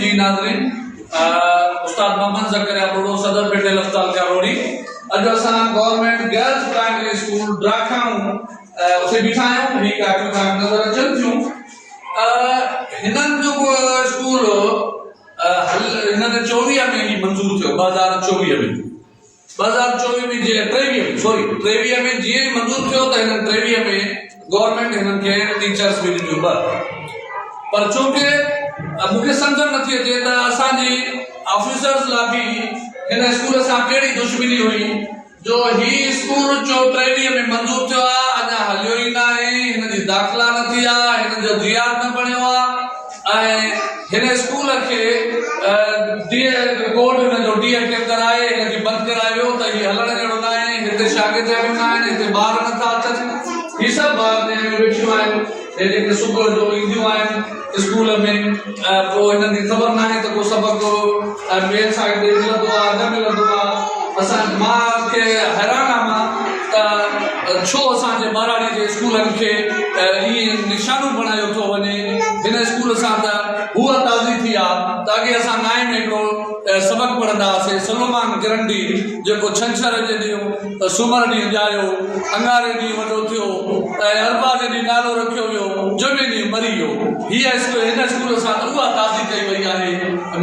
جي ناظرين استاد محمد زڪريا ٻرڙو صدر پيٽيل اسپتال ڪالوڙي اڄ اسان گورنمينٽ گرلز پرائمري اسڪول ڊراکاڻو اتي بيٺا آهيون هي ڪاپيون توهان کي نظر اچن ٿيون هنن جو اسڪول هنن 24 ۾ هي منظور ٿيو 2024 ۾ 2024 ۾ جيئن 23 ۾ سوري 23 ۾ جيئن ئي منظور ٿيو ته هنن 23 ۾ گورنمينٽ هنن کي ٽيچرس به ڏنيون ٻه پر چونڪه مون کي سمجھ ۾ نٿي اچي ته اسان جي آفيسرز لابي هن اسڪول سان ڪهڙي دشمني هئي جو هي اسڪول چو 23 ۾ منظور ٿيو آ اڃا هليو ئي ناهي هن جي داخلا نه ٿي آ هن جو جي آر نه بڻيو آ ۽ هن اسڪول کي ڊي ڪورٽ هن جو ڊي ايڪٽو ڪرائي هن کي بند ڪرايو ويو ته هي هلڻ جهڙو ناهي هتي شاگردياڻيون ناهن هتي ٻار نٿا اچن هي سڀ ٻار نياڻيون ويٺيون آهن هي جيڪي صبح جو اينديون آهن اسڪول ۾ پوء هنن کي خبر ناهي ته ڪو سبق ٻين سائيڊ تي ملندو آهي نه ملندو آهي اسان مان کي حيران آهيان مان ته ڇو اسان جي ٻهراڙي جي اسڪولن کي ائين نشانو بڻايو ٿو وڃي. هن اسڪول سان ته هوء تازي ٿي آ ته اڳي اسان نائين ۾ هڪڙو سبق پڙهندا هئاسين، سلومان گرنڊي جيڪو ڇنڇر جي ڏينهن سومر ڏينهن ڄايو، اڱاري ڏينهن وڏو ٿيو ۽ اربع جي ڏينهن نالو رکيو ويو، جمعي ڏينهن مري ويو. هيء هن اسڪول سان ته اها تازي ڪئي وئي آهي.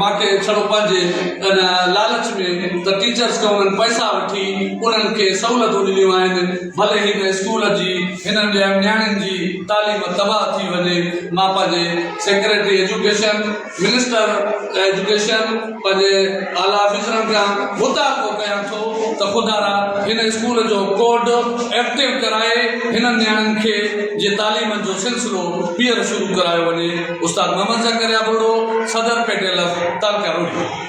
مان کي ڇڙو پنهنجي ان لالچ ۾ ته ٽيچرس کان انهن پئسا وٺي انهن کي سهولتون ڏنيون آهن ڀلي هن اسڪول جي هنن نياڻين جي تعليم تباهه ٿي وڃي مان پنهنجي سيڪريٽري ايجوڪيشن منسٽر ايجوڪيشن پنهنجي اعليٰ آفيسرن کان مطالبو ڪيان ٿو ته خدارا هن اسڪول جو ڪوڊ ايڪٽو ڪرائي هنن نياڻين کي جي تعليم جو سلسلو ٻيهر شروع ڪرايو وڃي استاد محمد زڪريا ٻرڙو صدر پيٽيلف تعلقه روهڙي.